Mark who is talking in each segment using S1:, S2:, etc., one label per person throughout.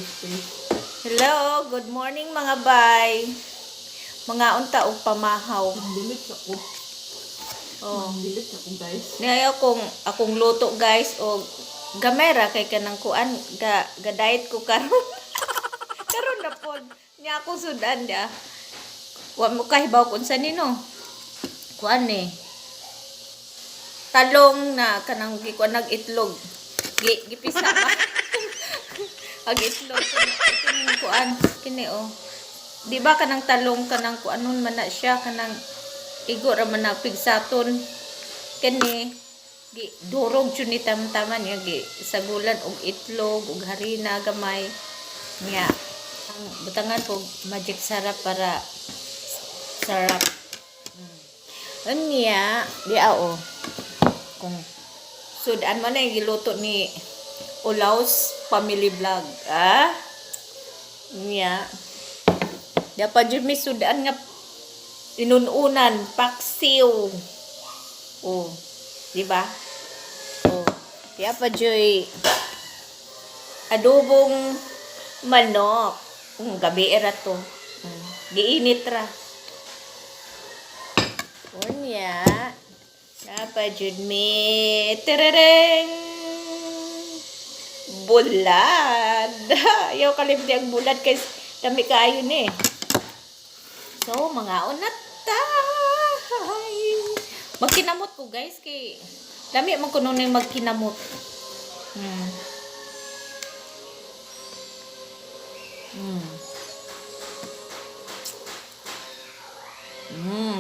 S1: Face.
S2: Hello, good morning, mga bay. Mga unta og pamahaw.
S1: Dilit ako.
S2: Oh.
S1: Dilit ako, guys.
S2: Niya akong akong luto, guys, og gamay ra kay kanang kuan ga, ga diet ko karon. Karon na pod. Nya akong sudan dia. Wa mo kahibaw kung unsa ni, no. Kuan ni. Talong na kanang gikuan nag itlog. Gi gipisa ba? Ag itlog kini kuan kini, oh. Di ba kanang talong, kanang kuanon man na siya, kanang igo ra man na pigsaton kani, gi durog jud ni tamtaman niya, gi sagulan og itlog og harina gamay niya, ang butangan po Magic Sarap para sarap. Unya di a, oh, kung sudan mo na yung giluto ni Olaus Family Vlog, ah, niya dapat jud may sudan nga inununan paksiw. Oh, di ba? Oh, kaya pa joy adobong manok. Gabi era to. Giinit ra. Unya, napa jud mi terereng bulad. Ayaw kalimti ang bulad kay dami kaayo ni. So, mga unat ta. Magkinamot ko, guys, kay dami man kuno ning magkinamot.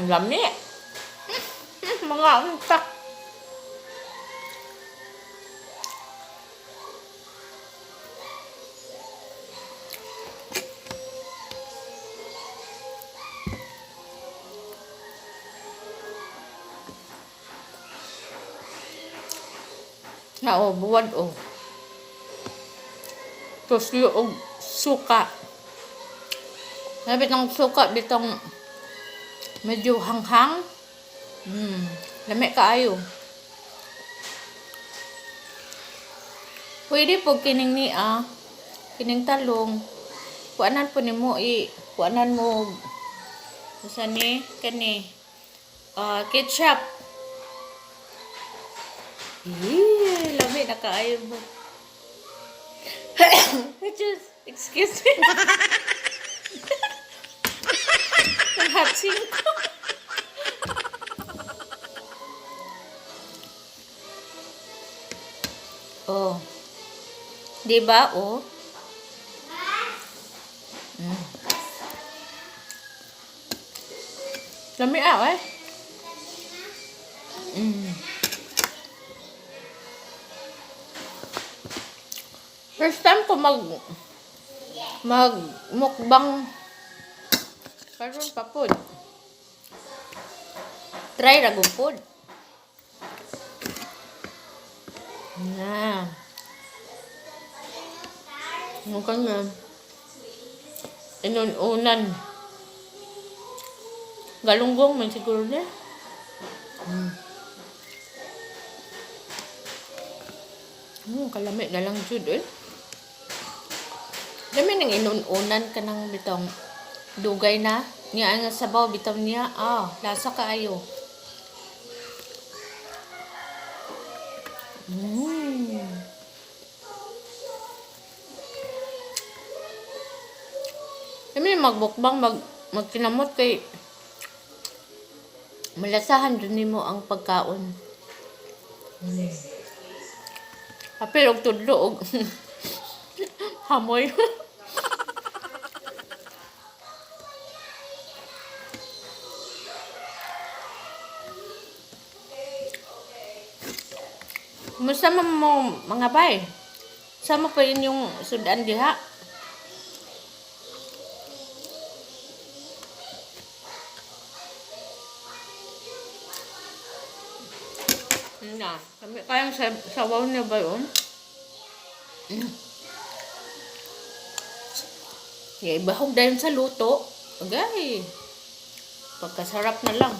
S2: Lami. Mga unta. Na oh, buwad oh. Tuslo og suka. Sabi ng suka bitong medyo hanghang. Lami kaayo. Pwede po kining ni ah, kining talong. Kuanan po nimo i kuanan mo usa ni kani ah ketchup. Eh, lami na kaayo mo. Just excuse me. Ang hatsing ko. Oh. 'Di ba? Oh. Lami ah, eh. First time ko mag mag mukbang karon pa pod. Try ra gud pod. Na. Mukhang nga. Inununan. Galunggong man siguro na. Kalami na lang jud eh. Dami nang inununan ka ng bitong dugay na. Niya ang sabaw bitaw niya. Ah, lasa kaayo. Dami magbukbang magkinamot kay malasahan dun nimo ang pagkaon. Apil og tudlo og hamoy. Kumusta man mo, mga bay? Sama pa inyong sudan diha? Na, kami kayang sa sawaw niya ba yun? Yeah, ibahog dahil sa luto. Agay. Pagkasarap na lang.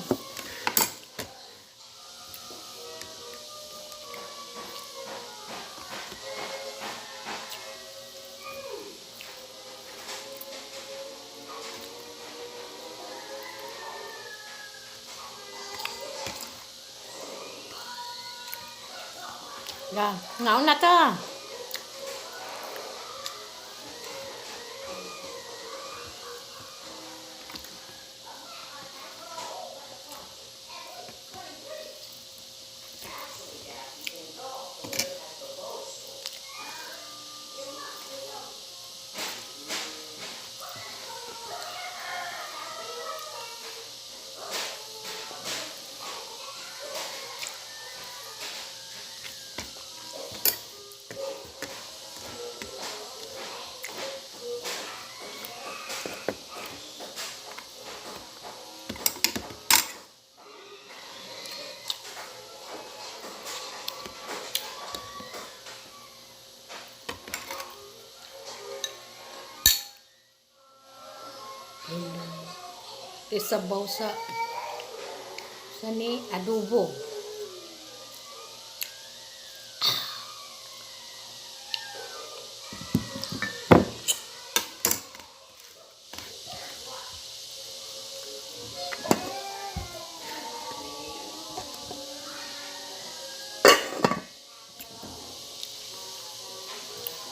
S2: Ya, ngaon na ta. Isabaw sa ni adobo.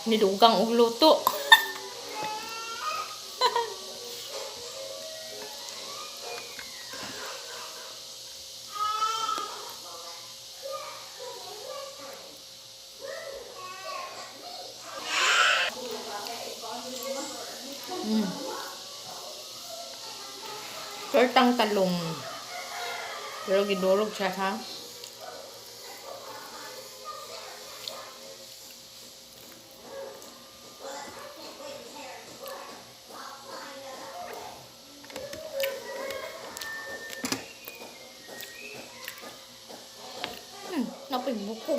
S2: Nidugang og luto. Tortang talong. Pero gidurog siya ha. Napoy buko.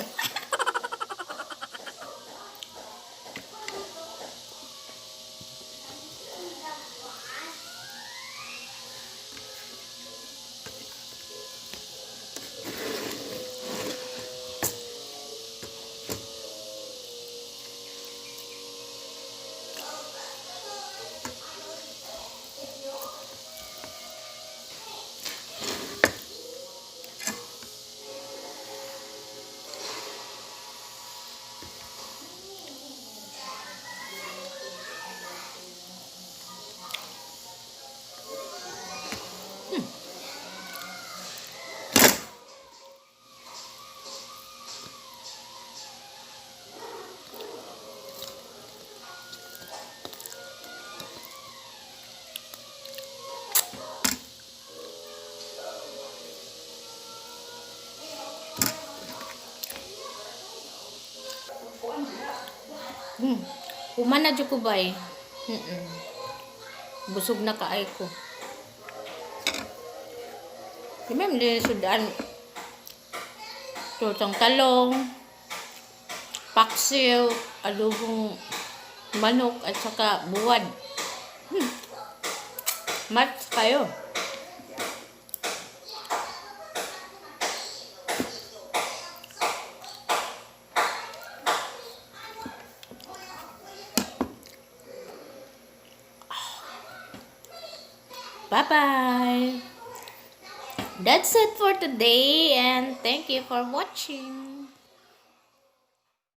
S2: Human na jud ko bay. Busog na kaay ko. Di ba din sudan? Tortang talong, paksiw, adobong manok, at saka buwad. Match kayo. Bye-bye! That's it for today and thank you for watching.